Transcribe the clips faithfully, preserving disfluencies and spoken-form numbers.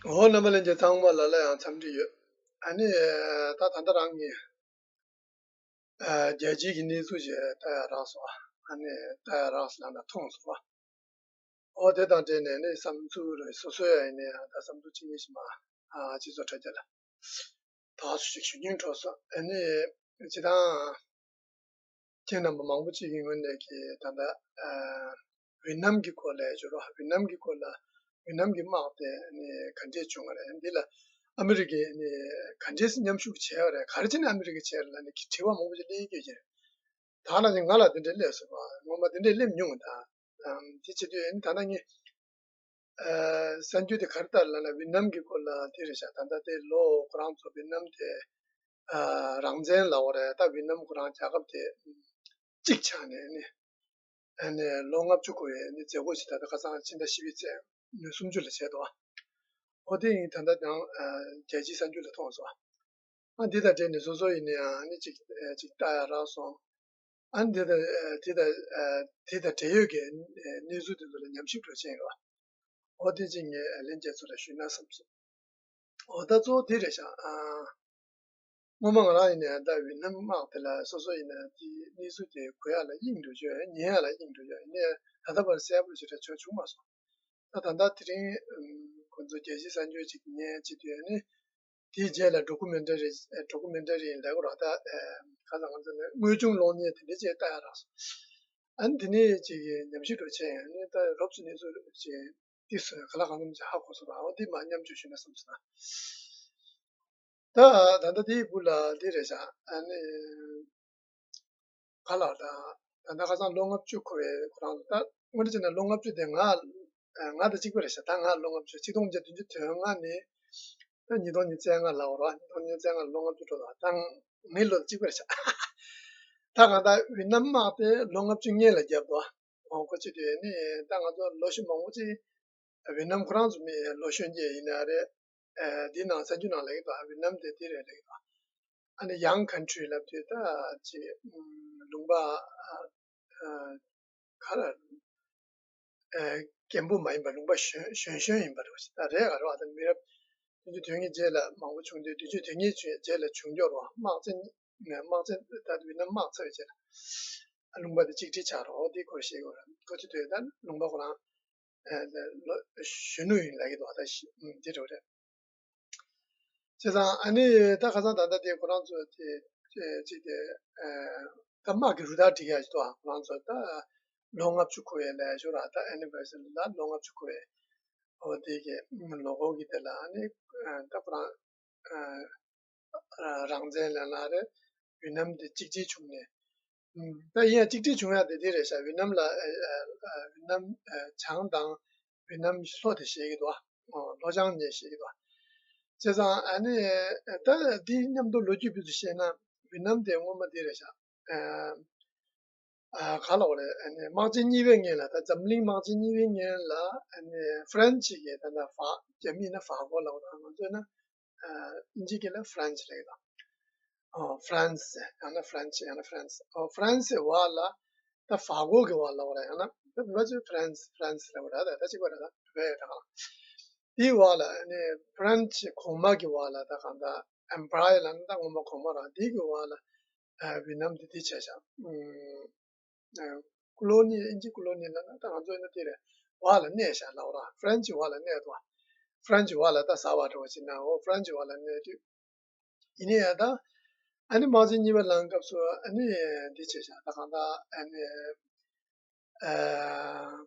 འོ། རྣམ་པ་ལྷན་རྒྱས་ཚང་མ་ལ་ལ་ཡང་འཚམས་འདྲི་ཡོད། ཨ་ནི་ད་ད་ལྟ་རང་གི་ཨ་རྒྱལ་སྤྱིའི་གི་གནས་ཚུལ་ཞིག་ལྟ་ཡ་རག་སོང་། ཨ་ནི་ལྟ་ཡ་རག་སོང་ལབ་ན་མཐོང་སོང་བ། འོ། དེ་དང་འབྲེལ་ནས་ནི་བསམ་ཚུལ་རེ་སོ་སོ་ཡ་ཡིན་ན་ཡང་ད་བསམ་ཚུལ་གཅིག་གཉིས་ཤིག་མ་ཨ་སྤྱི་ཚོགས་དྲ་རྒྱ་ལ་དག་སུ་ཞིག་ཞུ་སྙིང་བྲོ་སོང་། ཨ་ནི་སྤྱིར་བཏང་ཁྱེད་རྣམ་པ་མང་པོ་ཅིག་གི་ངོས་ནས་ཀྱི་ད་ལྟ་ཨ་ཝེ་ནམ་གྱི་སྐོར་ལ་ཞུ་རོགས། ཝེ་ནམ་གྱི་སྐོར་ལ་ཝེ་ནམ་གྱི་དམག་དེ་ནི་ག་འདྲས་བྱུང་བ་རེད། འདི་ལ་ཨ་མི་རི་ཀས་ནི་ག་འདྲས་མཉམ་ཞུགས་བྱས་པ་རེད། ག་རེ་བྱས་ནས་ཨ་མི་རི་ཀས་བྱས་རེད་ལབ་ནས་དྲི་བ་མང་པོ་ཅིག་སླེབས་ཀྱི་ཡོད་ཀྱི་རེད། ད་ནང་བཞིན་ང་ལ་དེ་འདྲས་སླེབས་སོང་བ། ངོ་མ་དེ་འདྲས་སླེབས་མྱོང་ད། ཨམ། དེ་བྱེད་དུས་ཨ་ནི་ད་ལྟ་ངས་ཨ་གསར་འགྱུར་དེ་ག་རེ་ལྟར་ལབ་ན་ཝེ་ནམ་གྱི་སྐོར་ལ་དེ་རེད་ཤག་ད་ལྟ་དེ་ལོ་ཁོ་རང་ཚོ་ཝེ་ནམ་དེ་ཨ་རང་བཙན་ལབ་པ་རེད། ད་ཝེ་ནམ་ཁོ་རང་རྒྱལ་ཁབ་དེ་གཅིག་ཆགས་ནས་ནི་ཨ་ནི་ལོ་ལྔ་བཅུ་འཁོར་བའི་ནི་མཛད་སྒོ་ཞིག་ད་ལྟ་ཁ་སང་ཕྱི་ཟླ་བཞི་པའི་ཚེས་ཉེར་གསུམ་ལ་བྱས་འདུག་འོ། དེ་ཡིན་ད་ལྟ་ཡང་ཨ་རྒྱལ་སྤྱིའི་གསར་འགྱུར་ལ་མཐོང་སོང་། ཨ། འདི་དང་འབྲེལ་ནས་སོ་སོ་ཡིན་ན་ཡང་ཨ་ནི་ཅིག་ཨ་ཅིག་ལྟ་ཡ་རག་སོང་། ཨ་ནི་འདི་དང་ཨ་འདི་དང་ཨ་འདི་དང་འབྲེལ་ཡོད་ཀྱི་ཨ་གནས་ཚུལ་དེ་ཚོ་ལ་ཉམས་ཞིབ་འགྲོ་ཆེན་ཡོད། འོ། དེ་ཅིག་ངས་ལྷན་རྒྱས་ཚོ་ལ་ཞུས་ན་བསམ་སོང་། འོ། ད་གཙོ་བོ་དེ་རེད་ཤག་ཨ། སྔོན་མ་ང་རང་ཡིན་ན་ད་ཝེ་ནམ་དམག་དེ་ལ་སོ་སོ་ཡིན་ན་དེའི་གནས་ཚུལ་དེ་གོ་ཡག་ལ་དབྱིངས་འགྲོ་ཆོག་ཉན་ཡག་ལ་དབྱིངས་འགྲོ་ཆོག་ཡིན་ནའི་ད་ལྟ་བར་གསལ་པོ་ཞེ་དྲག་ཆགས་བྱུང་མ་སོང་། ད་ད་ལྟ་དེ་རིང་ཁོ་ཚོ་རྒྱལ་སྤྱིའི་གསར་འགྱུར་ཅིག་ཉན་བྱེད་དུས་ཨ་ནི་དེའི་རྗེས་ལ་ཌོ་ཀུ་མེན་ཊ་རི་ཌོ་ཀུ་མེན་ཊ་རི་ལབ་དགོས་རེད། ད་ཁ་སང་ང་ཚོ་ནས་དངོས་བྱུང་གློག་བརྙན་དེ་འདྲ་ཅིག་ལྟ་ཡག་རག་སོང་། ཨ་ནི་དེ་ནས་ཅིག་ཉམས་ཞིབ་འགྲོ་ཆེན་ཨ་ནི་ད་རོབ་ཙམ་གནས་ཚུལ་ཅིག་ཏིས་ག་ལ་གང་འཚམ་ཅིག་ཧ་གོ་སོང་བ། འོ། འདི་མ་མཉམ་སྤྱོད་ཞུས་ན་བསམ་སོང་། ད་ད་ལྟ་དེའི་སྦུག་ལ་དེ་རེད་ཤག་ཨ་ནི་ག་ལ་ད་ད་ལྟ་ཁ་སང་ལོ་ལྔ་བཅུ་འཁོར་བའི་ཁོ་རང་ད་དངོས་གནས་བྱས་ན་ལོ་ལྔ་བཅུ་དེ་ང་ང་དང་གཅིག་པ་རེད་ཤག་ད་ང་ལོ་ལྔ་བཅུ་ཆིག་སྟོང་བརྒྱད་བརྒྱ་བདུན་ཅུ་དོན་ལྔ་ནས་ད་ཉིས་སྟོང་ཉི་ཤུ་རྩ་ལྔ་ལ་འོ་ར། ཉིས་སྟོང་ཉི་ཤུ་རྩ་ལྔ་ལོ་ལྔ་བཅུ་འགྲོ་ལ་ད་ངའི་ལོ་གཅིག་པ་རེད་ཤག་ད་གང་ལྟར་ཝེ་ནམ་དམག་དེ་ལོ་ལྔ་བཅུ་སྔོན་ལ་བརྒྱབ་འདུག་འོ། ཁོ་ཅི་དེ་ནི་ད་ང་ཚོ་ལོ་ཤས་མང་པོ་ཅིག་ཝེ་ནམ་ཁོ་རང་ཚོ་མི་ལོ་གཞོན་སྐྱེས་ཡིན་ན་རེད། ཨ། འདི་ནང་གསར་འགྱུར་ནང་ལབ་ཀྱི་འདུག་ཝེ་ནམ་དེ་དེ་རེད་ལབ་ཀྱི་འདུག་ཨ་ནི་ཡང་ཁན་ཊི་རི་ལབ་དུས་ད་ཅི་ལུང་པ་ཨ་ཨ་ག་རེ་ཨ་རྒན་པོ་མ་ཡིན་པ་ལུང་པ་གཞོན་གཞོན་གཞོན་ཡིན་པ་རེད་པ། ད་རེད་ག་རེ་བ། ད་མི་རབས་བདུན་ཅུ་དོན་གཉིས་རྗེས་ལ་མང་པོ་བྱུང་དུས། བདུན་ཅུ་དོན་གཉིས་རྗེས་ལ་བྱུང་འགྱུར་བ། དམག་ཆེན་དམག་ཆེན་ད་ཝེ་ནམ་དམག་ཚར་བའི་རྗེས་ལ་ཨ་ལུང་པ་དེ་གཅིག་སྒྲིལ་ཆགས་རོགས་དེ་སྐོར་བཤད་དགོས་རེད། ཁོ་ཅི་དོན་ད་ལུང་པ་ཁོ་རང་ཨ་ལོ་གཞོན་ནུ་ཡིན་ལབ་ཀྱི་འདུག་ད་ཤི་ཨ་དེ་འདྲ་རེད། བྱས་ཙང་ཨ་ནི་ད་ཁ་སང་ད་ལྟ་དེ་ཁོ་རང་ཚོ་དེ་ཅིག་དེ་ཨ་ད་དམག་གི་རུ་སྟར་སྒྲིག་ཡག་ཅིག་འདུག་ཨ་ཁོ་རང་ཚོ་ད་ལོ་ལྔ་བཅུ་འཁོར་བའི་ལས་ཞོར་ཨ་ད་ཨེ་ནི་བར་སི་རི་ལ་ལོ་ལྔ་བཅུ་འཁོར་བའི་འོ་དེ་གི་ལོ་འཁོར་གི་དེ་ལ་ཨ་ནི་ཨ་ད་ཁོ་རང་ཨ་རང་བཙན་ལབ་ན་རེད། ཝེ་ནམ་དེ་གཅིག་སྒྲིལ་བྱུང་ནས། ཨུམ། ད་ཡིན་ཡང་གཅིག་སྒྲིལ་བྱུང་ཡག་དེ་དེ་རེད་ཤག་ཝེ་ནམ་ལ་ཨ་ཨ་ཝེ་ནམ་ཨ་བྱང་དང་ཝེ་ནམ་ལྷོ་དེ་བཤད་ཀྱི་འདུག་ཨ། ལྷོ་བྱང་གཉིས་བཤད་ཀྱི་འདུག་བྱས་ཙང་ཨ་ནི་ད་འདི་མཉམ་དུ་ལོ་རྒྱུས་སྤུས་ཚོ་བཤད་ན་ཝེ་ནམ་དེ་སྔོན་མ་དེ་རེད་ཤག་ཨ་ཨ་ག་ལབ་དགོས་རེད། ཨ་ནི་དམག་ཆེན་གཉིས་པའི་སྔོན་ལ། ད་འཛམ་གླིང་དམག་ཆེན་གཉིས་པའི་སྔོན་ལ་ཨ་ནི་ཧྥ་རན་སི་གིས་ད་ལྟ་ཧྥ་རྒྱ་མིས་ན་ཧྥ་གོ་ལབ་དགོས་རེད། ང་ཚོས་ན་ཨ་ཨིན་ཇི་སྐད་ལ་ཧྥ་རན་སི་ལབ་ཀྱི་འདུག་ཨོ། ཧྥ་རན་སི་ཡང་ན་ཧྥ་རན་སི་ཡང་ན་ཧྥ་རན་སི། ཨོ། ཧྥ་རན་སི་བར་ལ་ད་ཧྥ་གོ་གི་བར་ལ་བར་ཡང་ན་ད་བོད་པ་ཚོས་ཧྥ་རན་སི་ཧྥ་རན་སི་ལབ་པ་རེད། ད་ད་གཅིག་པ་རེད། ད་བོད་པའི་ད་གང་དེའི་བར་ལ་ཨ་ནི་ཧྥ་རན་སི་གོང་མ་གི་བར་ལ་ད་གང་ད་ཨེམ་པ་ཡར་ལབ་ན་ད་སྔོན་མ་གོང་མ་རང་དེ་གི་བར་ལ་ཨ་ཝེ་ནམ་དེ་དེ་བྱས་ཤག་ཨུམ། ཨ་ཀོ་ལོ་ནི། ཨིན་ཇི་ཀོ་ལོ་ནི་ལབ་ན་ད་ང་ཚོ་ཡིན་ན་དེ་རེད། བར་ལ་གནས་ཤག་ལབ་ར། ཧྥ་རན་སི་བར་ལ་གནས་འདུག་ཧྥ་རན་སི་བར་ལ་ད་ཟ་བ་འདྲ་བོ་ཅིག་ན། འོ། ཧྥ་རན་སི་བར་ལ་གནས་དུས། ཡིན་ན་ཡང་ད་ཨ་ནི་དམག་ཆེན་གཉིས་པ་ལངས་སྐབས་སུ་ཨ་ནི་འདི་བྱས་ཤག་ད་གང་ད་ཨ་ནི་ཨ་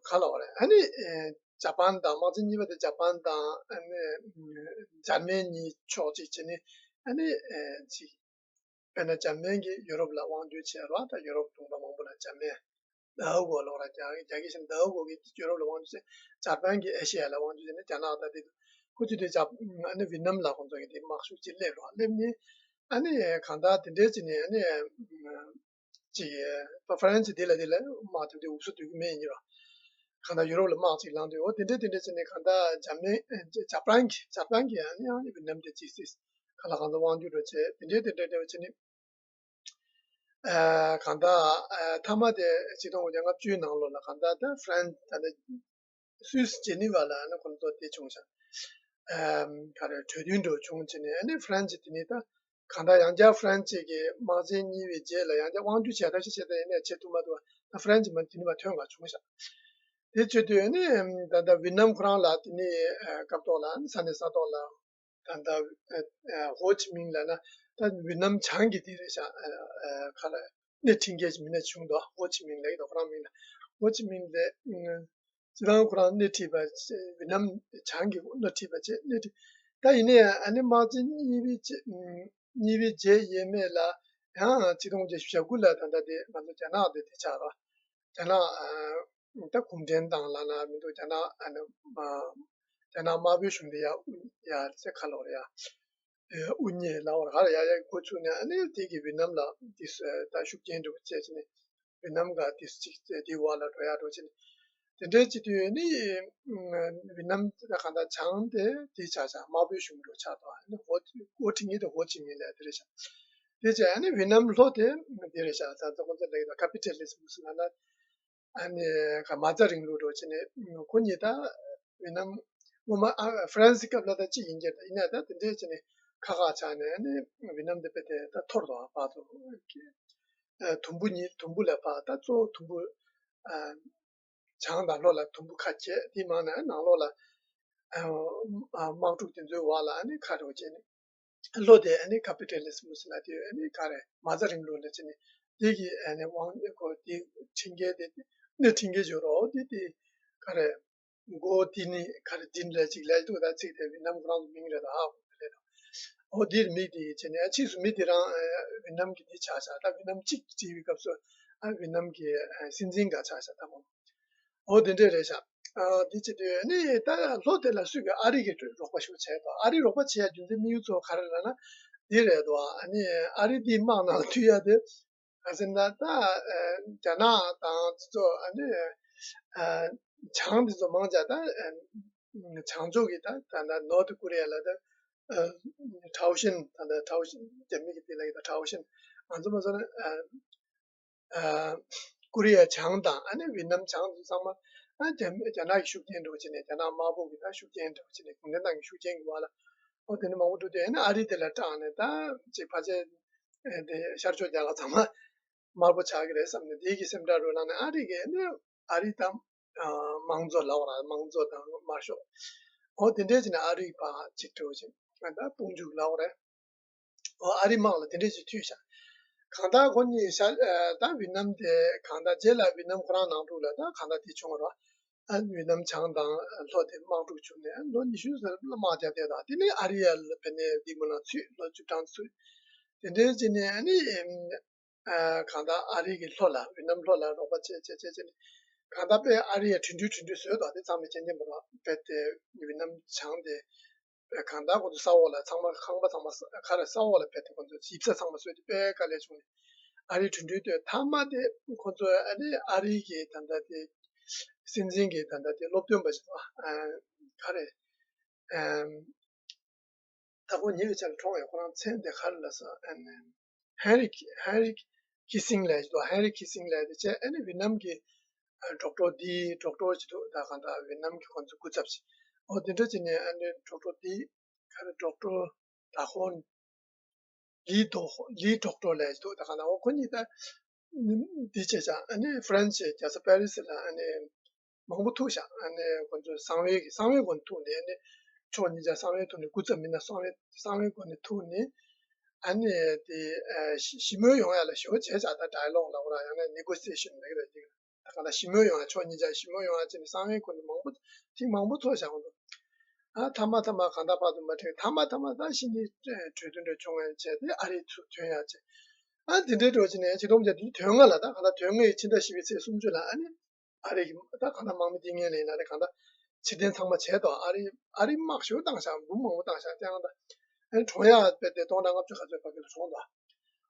ག་ལབ་དགོས་རེད། ཨ་ནི་ཨ་ཇ་པན་དང་། དམག་ཆེན་གཉིས་པ་དེ་ཇ་པན་དང་ཨ་ནི་འཇར་མན་གཉིས་ཕྱོགས་གཅིག་བྱས་ནས་ཨ་ནི་ཨ་ཅིག་དཔེར་ན་འཇར་མན་གྱིས་ཡུ་རོབ་ལ་དབང་བསྒྱུར་བྱས་རོགས། ད་ཡུ་རོབ་གྲོང་པ་མང་པོ་ལ་འཇར་མན་ཟླ་འོག་ལབ་ར། རྒྱ་རྒྱ་སྐད་བཤད་ན་ཟླ་འོག་གིས་ཡུ་རོབ་ལ་དབང་བསྒྱུར་བྱས། འཇར་པན་གྱིས་ཨེ་ཤེ་ཡ་ལ་དབང་བསྒྱུར་བྱས་ནས་རྒྱ་ནག་ད་དེ་ཁོ་ཚོས་དེ་འཇར་ཨ་ནི་ཝེ་ནམ་ལ་ཁོང་ཚོ་གིས་དེ་དམག་ཤུགས་ཅིག་སླེབས་རོགས། སླེབས་ནས་ཨ་ནི་གང་ལྟར་དེ་འདྲའི་བྱས་ནས་ཨ་ནི་ཅིག་ད་ཧྥ་རན་སི་དེ་ལ་དེ་ལ་དམག་དེ་འདྲའི་འུབ་སུ་སྡོད་ཀྱི་མེད་ཡིན་རོགས། གང་ལྟར་ཡུ་རོབ་ལ་དམག་ཅིག་ལངས་དུས། འོ། དེ་འདྲའི་དེ་འདྲའི་བྱས་ནས་གང་ལྟར་འཇར་མན་ཇ་པན་གྱིས་ཇ་པན་གྱིས་ཨ་ནི་ཨ་ནི་ཝེ་ནམ་དེ་ཅིག་སིས་ག་ལ་གང་ལྟར་དབང་བསྒྱུར་རོགས་བྱས། དེ་འདྲའི་དེ་འདྲའི་འདྲ་བོ་བྱས་ནས། ཨ་གང་ལྟར་ཨ་མཐའ་མ་དེ་ཆིག་སྟོང་དགུ་བརྒྱ་ལྔ་བཅུའི་ནང་ལོགས་ལ་གང་ལྟར་ད་ཧྥ་རན་སི་ད་ལྟ་སུད་སི་ཇེ་ནི་ཝ་ལ་ཨ་ནི་ཁོང་ཚོ་དེ་བྱུང་ཤག་ཨམ་ག་རེ་གྲོས་མཐུན་འདྲ་བྱུང་བྱས་ནས་ཨ་ནི་ཧྥ་རན་སི་དེ་ནི་ད་གང་ལྟར་ཡང་བསྐྱར་ཧྥ་རན་སི་གི་དམག་ཆེན་གཉིས་པའི་རྗེས་ལ་ཡང་བསྐྱར་དབང་སྒྱུར་བྱས་ཐབས་ཤེས་བྱས་ད་ཡིན་ནའི་བྱེད་ཐུབ་མ་ཐུབ་པ་ད་ཧྥ་རན་སི་མ་དེ་ནི་མ་ཐོན་ག་བྱུང་ཤག་དེ་བྱེད་དུས་ཨ་ནི་ད་ལྟ་ཝི་ནམ་ཁོ་རང་ལ་དེ་ནི་ཨ་སྐབས་ཐོག་ལ་ཨ་ནི་ས་གནས་ས་ཐོག་ལ། ད་ལྟ་ཨ་ཨ་ཧོ་ཆི་མིང་ལབ་ན་ད་ཝི་ནམ་བྱང་གི་དེ་རེད་ཤག་ཨ་ཨ་ག་ལ་སྣེ་ཁྲིད་མཁན་ཞིག་མི་སྣ་བྱུང་འདུག་ཧོ་ཆི་མིང་ལབ་ཀྱི་འདུག་ཁོ་རང་མིང་ལ་ཧོ་ཆི་མིང་ལབ་ཨ་སྤྱིར་བཏང་ཁོ་རང་སྣེ་ཁྲིད་པ་ཝི་ནམ་བྱང་གི་སྣེ་ཁྲིད་པ་བྱས་སྣེ་ཁྲིད་ད་ཡིན་ནའི་ཨ་ནི་དམག་ཆེན་གཉིས་པའི་རྗེས་གཉིས་པའི་རྗེས་ཡས་མས་ལ་ཡང་ཆིག་སྟོང་དགུ་བརྒྱ་བཞི་བཅུ་ཞེ་དགུ་ལ་ད་ལྟ་དེ་ང་ཚོ་རྒྱ་ནག་དེ་དེ་ཆགས་རོགས། རྒྱ་ནག་ཨ་ད་གུང་ཁྲན་ཏང་ལབ་ན་མི་འདུག་རྒྱ་ནག་ཨ་ནི་མ་རྒྱ་ནག་དམར་པོའི་གཞུང་དེ་ཡར་དབུ་ཡར་ཚེ་ཁ་ལོར་ཡ་དབུ་བརྙེས་ལབ་པར་ག་རེ་ཡར་ཡར་འགོ་ཚུགས་ནས་ཨ་ནི་དེ་གི་ཝི་ནམ་ལ་དེ་ད་ཤུགས་རྐྱེན་འགྲོ་བྱས་ནས་ཝི་ནམ་ག་དེ་གཅིག་དེ་བར་ལ་འགྲོ་ཡ་འགྲོ་བྱས་ནས་དེ་འདྲའི་སྤྱི་དུས་ནི་ཝི་ནམ་དེ་གང་ལྟར་བྱང་དེ་དེ་ཆགས་ཆགས་དམར་པོའི་གཞུང་འགྲོ་ཆགས་དང་ཨ་ནི་ཧོ་ཧོ་ཁྲི་ངེས་དེ་ཧོ་ཆི་མིན་ལས་དེ་རེད་ཤག་དེ་བྱས་ཨ་ནི་ཝི་ནམ་ལྷོ་དེ་དེ་རེད་ཤག་ད་ཚོ་ཁོང་ཚོ་ལས་ཀྱི་ད་ཀ་པི་ཊ་ལི་ཟམ་ཟེར་ན། ཨ་ནི་ག་མ་རྩ་རིང་ལུགས་འགྲོ་བྱས་ནས་ཁོ་གཉིས་ད་ཝི་ནམ་སྔོན་མ་ཨ་ཧྥ་རན་སི་སྐབས་ལ་ད་གཅིག་ཡིན་གྱི་རེད་ཡིན་ན་ད་དེ་འདྲས་བྱས་ནས་ཁ་ཁ་ཆགས་ནས་ཨ་ནི་ཝི་ནམ་དེ་དཔེ་དེ་ད་འཐོར་དོ་བར་དུ་དུམ་བུ་གཉིས་དུམ་བུ་ལ་བར་ད་གཙོ་བོ་དུམ་བུ་ཨ་བྱང་དང་ལྷོ་ལ་དུམ་བུ་ཁ་གྱེས་དེའི་མང་ན་ནང་ལོགས་ལ་ཨ་དམག་འཁྲུག་དེ་ཚོའི་འོག་ལ་ཨ་ནི་ཁ་འགྲོ་བྱས་ནས། བློ་དེ་ཨ་ནི་ཀ་པི་ཊ་ལི་ཟམ་ཟེར་ན་དེ་ཨ་ནི་ག་རེ་མ་རྩ་རིང་ལུགས་ལ་བྱས་ནས་དེ་གི་ཨ་ནི་དབང་ཁོ་དེ་ཁྲིམས་འགལ་དེ་ནི་ཁྲིམས་འགལ་བྱོས་རོགས་དེ་དེ་ག་རེ་མགོ་དེ་ནི་ག་རེ་དེ་འདྲ་ཅིག་ལས་འདུག་ད་ཚིག་དེ་ཝི་ནམ་ཁོ་རང་ཚོ་མིང་རེད་ད་ཧ་གོ་གི་རེད་ད། འོ་དེར་མི་དེ་བྱས་ནས་ཨ་ཕྱིས་སུ་མི་དེ་རང་ཝི་ནམ་གི་དེ་ཆགས་ཤག་ད་ཝི་ནམ་གཅིག་བྲིས་པའི་སྐབས་སུ་ཨ་ཝི་ནམ་གི་སྲིད་འཛིན་འགའ་ཆགས་ཤག་ད་མོ། འོ་དེ་འདྲས་རེད་ཤག་ཨ་དེ་བྱེད་དུས་ནི་ད་ལྷོ་དེ་ལ་སུས་ཀྱི་ཨ་རི་གི་རོགས་པ་ཞུ་བྱས་དོ། ཨ་རི་རོགས་པ་བྱེད་ཡ་རྒྱུ་མཚན་དམིགས་ཡུལ་གཙོ་བོ་ག་རེ་རེད་ལབ་ན་འདི་རེད་དོ། ཨ་ནི་ཨ་རི་འདི་དམག་ནང་ལ་མཐུད་ཡ་དེ་ག་ཟེར་ན་ད་རྒྱ་ནག་དང་དེ་ཚོ་ཨ་ནི་བྱང་དེ་ཚོ་མང་ཆེ་ད་བྱང་ཕྱོགས་ཀྱི་ད་ད་ནོར་ཐི་ཀོ་རི་ཡ་ལ་ད་ཁྲའོ་ཤན་ད་ད་ཁྲའོ་ཤན་རྒྱ་མི་གི་དེ་ལ་ཡི་ད་ཁྲའོ་ཤན་ང་ཚོ་མ་སོང་ན། ཨ་ཀོ་རི་ཡ་བྱང་དང་ཨ་ནི་ཝི་ནམ་བྱང་དུ་ཚང་མ་ཨ་རྒྱ་རྒྱ་ནག་གི་ཤུགས་རྐྱེན་འགྲོ་བྱས་ནས་རྒྱ་ནག་དམར་པོ་གི་ད་ཤུགས་རྐྱེན་འགྲོ་བྱས་ནས་གུང་ཁྲན་ཏང་གི་ཤུགས་རྐྱེན་གི་བར་ལ་ཨོ་དེ་ནི་མང་པོ་འགྲོ་དུས་ཨ་ནི་ཨ་རི་དེ་ལ་སྐྲག་ནས་ད་ཅིག་ཕལ་ཆེར་དེ་ཤར་ཕྱོགས་རྒྱལ་ཁབ་ཚང་མ་དམར་པོ་ཆགས་ཀྱི་རེད་བསམ་ནས་དེ་གི་སེམས་ཁྲལ་རུ་ལངས་ནས་ཨ་རི་གི་ཨ་ནི་ཨ་རི་དང་དམངས་གཙོ་ལབ་པ་ར་དམངས་གཙོ་དང་དམར་ཤོག་ཨོ་དེ་འདྲས་བྱས་ནས་ཨ་རི་བར་ཅིག་འགྲོ་བྱས་ད་དཔུང་འཇུག་ལབ་པ་རེད། ཨོ་ཨ་རི་དམག་ལ་དེ་འདྲས་ཅིག་མཐུད་བཞག་གང་ལྟར་ཁོ་གཉིས་ཤར་ཨ་ད་ཝི་ནམ་དེ་གང་ལྟར་རྗེས་ལ་ཝི་ནམ་ཁོ་རང་ནང་འཁྲུག་ལ་ད་གང་ལྟར་དེ་བྱུང་བ་རེད། ཨ་ཝི་ནམ་བྱང་དང་ལྷོ་དེ་དམག་འཁྲུག་བྱུང་ནས་ལོ་ཉི་ཤུ་ཙམ་དམག་རྒྱབ་བསྡད་དང་དེ་ནས་ཨ་རི་ཡ་ལ་ཕན་ནས་འདི་མོ་ལ་ཚུད་ལོ་བཅུ་གྲངས་ཚུད། དེ་འདྲའི་རྗེས་ནས་ཨ་ནི་ཨ་གང་ལྟར་ཨ་རི་གི་ལྷོ་ལ་ཝི་ནམ་ལྷོ་ལ་རོགས་པ་བྱས་བྱས་བྱས་བྱས་ནས་གང་ལྟར་དཔེ་ཨ་རི་ཡ་གྲོས་མཐུན་གྲོས་མཐུན་བཟོས་དང་དེ་ཚང་མས་མཁྱེན་མཁྱེན་པ་རེད་དཔེ་དེ་ཝི་ནམ་བྱང་དེ། གང་ལྟར་ཁོ་ཚོ་ས་འོག་ལ་ཚང་མ་ཁང་པ་ཚང་མ་ས་ཁ་ར་ས་འོག་ལ་ཕེབས་ཏེ་ཁོ་ཚོ་ཡིབ་ས་ཚང་མ་བཟོས་ཏེ་དཔེ་དཀའ་ལས་བྱུང་ནས་ཨ་རིའི་གྲོས་མཐུན་དེ་མཐའ་མ་དེ་ཁོ་ཚོ་ཨ་ནི་ཨ་རིའི་གི་ད་ལྟ་དེ་སྲིད་འཛིན་གྱི་ད་ལྟ་དེ་སློབ་སྟོན་པ་ཞིག་ཨ་ག་རེ་ཨམ་ད་ཁོ་ཉེ་བའི་ཆར་གྲོངས་ཡོད། ཁོ་རང་མཚན་དེ་ག་རེ་ལབ་སོང་ཨ་ནི་ཧན་རི་ཧན་རི་ཁི་སིང་ལབ་ཡོད། ཧན་རི་ཁི་སིང་ལབ་ཡོད། དེ་བྱས་ཨ་ནི་ཝི་ནམ་གྱི་ཨ་ཌོག་ཊར་ཌི་ཌོག་ཊར་ཅིག་འདུག་ད་གང་ལྟར་ཝི་ནམ་གྱི་ཁོང་ཚོ་སྐུ་ཚབ་ཅིག་ཨོ་དེ་འདྲ་བྱས་ནས་ཨ་ནི་ཌོག་ཊར་ཌི་ག་རེ་ཌོག་ཊར་ད་ཧོན་ལི་ཌོག་ལི་ཌོག་ཊར་ལབ་ཅིག་འདུག་ད་གང་ལྟར་ཨོ་ཁོ་གཉིས་ད་འདི་བྱས་ཙང་ཨ་ནི་ཧྥ་རན་སི་རྒྱལ་ས་པེ་རི་སི་ལ་ཨ་ནི་མང་པོ་ཐུག་ཤག་ཨ་ནི་ཁོང་ཚོས་གསང་བའི་གསང་བའི་སྒོ་ནས་ཐུག་ནས་ཨ་ནི་ཕྱོགས་གཉིས་ཆ་གསང་བའི་ཐོག་ནས་སྐུ་ཚབ་མི་སྣ་གསང་བའི་གསང་བའི་སྒོ་ནས་ཐུག་ནས་ཨ་ནི་དེ་ཨ་ཞི་ཞི་མོལ་ཡོང་ཡ་ལ་ཞུ་བ་བྱས་ཙང་ད་ཌའི་ལོག་ལབ་དགོས་ར་ཡང་ན་ནེ་གོ་སི་ཨེ་ཤན་ལབ་ཀྱི་རེད། ད་ག་ལ་ཞི་མོལ་ཡོང་ཡ་ཕྱོགས་གཉིས་ཆ་ཞི་མོལ་ཡོང་ཡ་བྱས་ནས་གསང་བའི་སྒོ་ནས་མང་པོ་ཐེངས་མང་པོ་ཐུག་བཞག་འདུག་ཨ་མཐའ་མ་མཐའ་མ་གང་ལྟར་བར་དུ་མ་འགྲིག་མཐའ་མ་མཐའ་མ་ད་ཕྱི་ཉིན་གྲོས་མཐུན་འདྲ་བྱུང་བ་བྱས་ཏེ་ཨ་རི་ཚུར་ཐོན་ཡ་བྱས་ཨ་དེ་འདྲའི་འགྲོ་བྱས་ནས་ཕྱི་སྟོང་བརྒྱ་དོན་ལྔ་ལ་ད་ག་ལ་དོན་ལྔའི་ཕྱི་ཟླ་བཞི་པའི་ཚེས་སུམ་ཅུ་ལ་ཨ་ནི། ཨ་རི་གི་ད་གང་ལྟར་དམག་མི་འདི་ངན་ལེན་ལ་རེ་གང་ལྟར་ཕྱིར་འཐེན་ཚང་མ་བྱས་ཏོ། ཨ་རི་ཨ་རི་དམག་ཞོ་བཏང་ཤག་འབུམ་མང་པོ་བཏང་ཤག་དེ་ཡང་ད་ཨ་ནི་གྲོངས་ཡག་དཔེ་དེ་སྟོང་ཕྲག་ལྔ་བཅུ་ཁ་ཚོད་བར་གྱི་ལ་གྲོངས་ཏོ།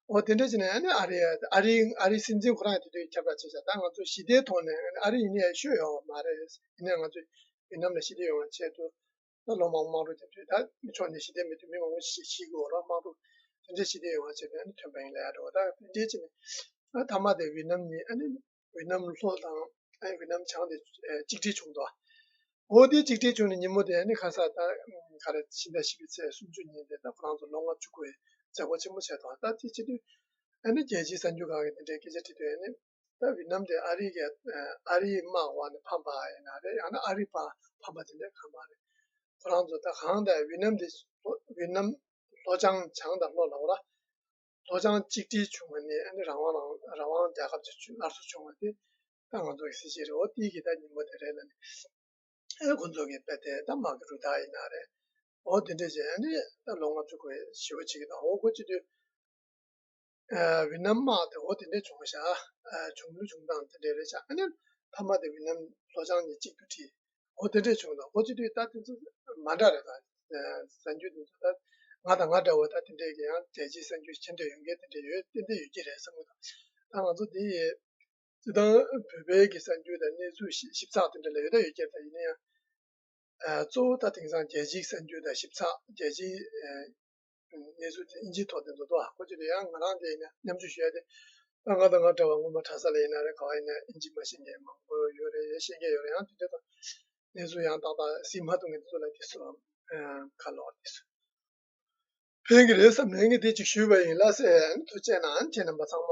འོ་དེ་འདྲ་བྱས་ནས་ཨ་ནི་ཨ་རི་ཨ་རི་ཨ་རི་སྲིད་འཛིན་ཁོ་རང་ཡང་དེ་དུས་ཁྱབ་བསྒྲགས་བྱས་ཤག་ད་ང་ཚོ་ཞི་བདེའི་ཐོག་ནས་ཨ་ནི་ཨ་རི་ཡིན་ནའི་ཤོད་ཡོང་བ་མ་རེད། ཡིན་ནའི་ང་ཚོ་ཝི་ནམ་ལ་ཞི་བདེ་ཡོང་བའི་ཆེད་དུ་ད་ལོ་མང་པོ་དམག་འཁྲུག་བརྒྱབ་དུས་ད་མི་ཕྱོགས་ནས་ཞི་བདེ་མེད་དུས་མི་མང་པོ་ཞིག་ཤི་གི་ཡོད་རེད། དམག་འཁྲུག་དེ་འདྲ་ཞི་བདེ་ཡོང་བའི་ཆེད་དུ་ཨ་ནི་ཐོན་པ་ཡིན་ལབ་ཡ་འདྲ་བོ་ད་དེ་འདྲ་བྱས་ནས་ཨ་མཐའ་མ་དེ་ཝི་ནམ་ནི་ཨ་ནི། ཝི་ནམ་ལྷོ་དང་ཨ་ཝི་ནམ་བྱང་དེ་ཨ་གཅིག་སྒྲིལ་བྱུང་འདུག་འོ་དེ་གཅིག་སྒྲིལ་བྱུང་ནས་ཉིན་མོ་དེ་ཨ་ནི་ཁ་ས་ད་ག་རེ་ཕྱི་ཟླ་བཞི་པའི་ཚེས་སུམ་ཅུ་ཉིན་དེ་ད་ཁོ་རང་ཚོ་ལོ་ལྔ་བཅུ་དགུ་བའི་མཛད་སྒོ་ཆེན་པོ་བྱས་དང་། ད་དེ་བྱེད་དུས་ཨ་ནི་རྒྱལ་སྤྱིའི་གསར་འགྱུར་ཁག་གི་དེ་འདྲའི་སྐད་ཆ་དྲིས་དུས་ཨ་ནི། ད་ཝེ་ནམ་དེ་ཨ་རི་གི་ཨ་རིའི་དམག་འོག་ནས་ཕམ་པ་ཡིན་ན་རེད། ཡང་ན་ཨ་རི་ཕར་ཕམ་པ་དེ་འདྲ་གང་མ་རེད། ཁོ་རང་ཚོ་ད་གང་ལྟར་ཝེ་ནམ་དེ་ཝེ་ནམ་ལྷོ་བྱང་། བྱང་དང་ལྷོ་ལ་འོ་ལ། ལྷོ་བྱང་གཅིག་སྒྲིལ་བྱུང་བ་ནས་ཨ་ནི་རང་དབང་རང་རང་དབང་རྒྱལ་ཁབ་ཅིག་བཅུ་སླར་གསོ་བྱུང་བ་དེ་ད་ང་ཚོ་གི་སྲིད་ཇུས་རེད། འོ་དེ་གི་ད་ཉིན་མོ་དེ་རེད་ལ་ནི། ཨེ་ཁོ་ཚོ་གི་དཔེ་དེ་ད་དམག་གི་རུ་དར་ཡིན་ན་རེད། འོ་དེ་འདྲས་བྱས་ཨ་ནི་ད་ལོ་ལྔ་བཅུ་དགུ་བའི་ཞི་བ་བྱེད་ཀྱི་དང་། འོ་ཁོ་བྱེད་དུས། ཨ་ཝེ་ནམ་དམག་དེ་འོ་དེ་འདྲས་བྱུང་བ་ཤག་ཨ་བྱུང་ལུགས་བྱུང་སྟངས་དེ་འདྲས་རེད་ཤག་ཨ་ནི་མཐའ་མ་དེ་ཝེ་ནམ་ལྷོ་བྱང་གཉིས་གཅིག་ཏུ་འཁྲིལ། འོ་དེ་འདྲས་བྱུང་དང་། འོ་བྱེད་དུས་ད་དེ་ཚོ་མ་འདྲ་རེད་ད། ཨ་གསར་འགྱུར་དེ་ཚོ་ད་ང་དང་ང་འདྲ་བོ་ད་དེ་འདྲས་ཀྱི་ཡང་རྒྱལ་སྤྱིའི་གསར་འགྱུར་མཁྱེན་འདོད་ཡོད་མཁན་དེ་འདྲས་ཡོད། ཏན་ཏན་ཡོད་ཀྱི་རེད་བསམ་གི་འདུག་ད་ང་ཚོ་དེ་ཡི་སྤྱིར་བཏང་བོད་པའི་གི་གསར་འགྱུར་དང་གནས་ཚུལ་ཞིབ་ཞིབ་ཚགས་དེ་འདྲ་ལ་ཡོད་ད་ཡོད་ཀྱི་རེད། ད་ཡིན་ན་ཡང་། ཨ་གཙོ་བོ་ད་དེང་སང་རྒྱལ་སྤྱིའི་གསར་འགྱུར་དང་ཞིབ་ཚགས། རྒྱལ་སྤྱིའི་ཨ་གནས་ཚུལ་དེ་ཨིན་ཇིའི་ཐོག་དེ་ཚོ་འདུག་ཨ་ཁོ་ཅི་རེད། ཡང་ང་རང་དེ་ཡིན་ན་མཉམ་ཞུགས་ཞུ་ཡ་དེ། ད་ང་དང་ང་འདྲ་བ་སྔོན་མ་གྲྭ་ས་ལ་ཡིན་ན་རེད། ག་བ་ཡིན་ན་ཨིན་ཇི་མ་ཤེས་མཁན་མང་པོ་ཡོད་རེད། ཤེས་མཁན་ཡོད་རེད། ཡང་དེ་འདྲ་དང་གནས་ཚུལ་ཡང་ཏག་ཏག་གཟིགས་མ་ཐུབ་མཁན་དེ་ཚོ་ལ་དེ་ཚོ་ཨ་ཁ་ལོག་དེ་ཚོ་ཕན་གྱི་རེད་བསམ་ནས་ངས་དེ་ཅིག་ཞུས་པ་ཡིན་ལགས་སེ། ཐུགས་རྗེ་གནང་། ཁྱེད་རྣམ་པ་ཚང་མ་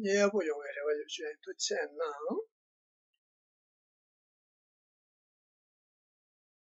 མཉེས་པོ་ཡོང་བའི་རེ་བ་ཡོད། ཞུ་ཡ་ཡིན། ཐུགས་རྗེ་གནང་།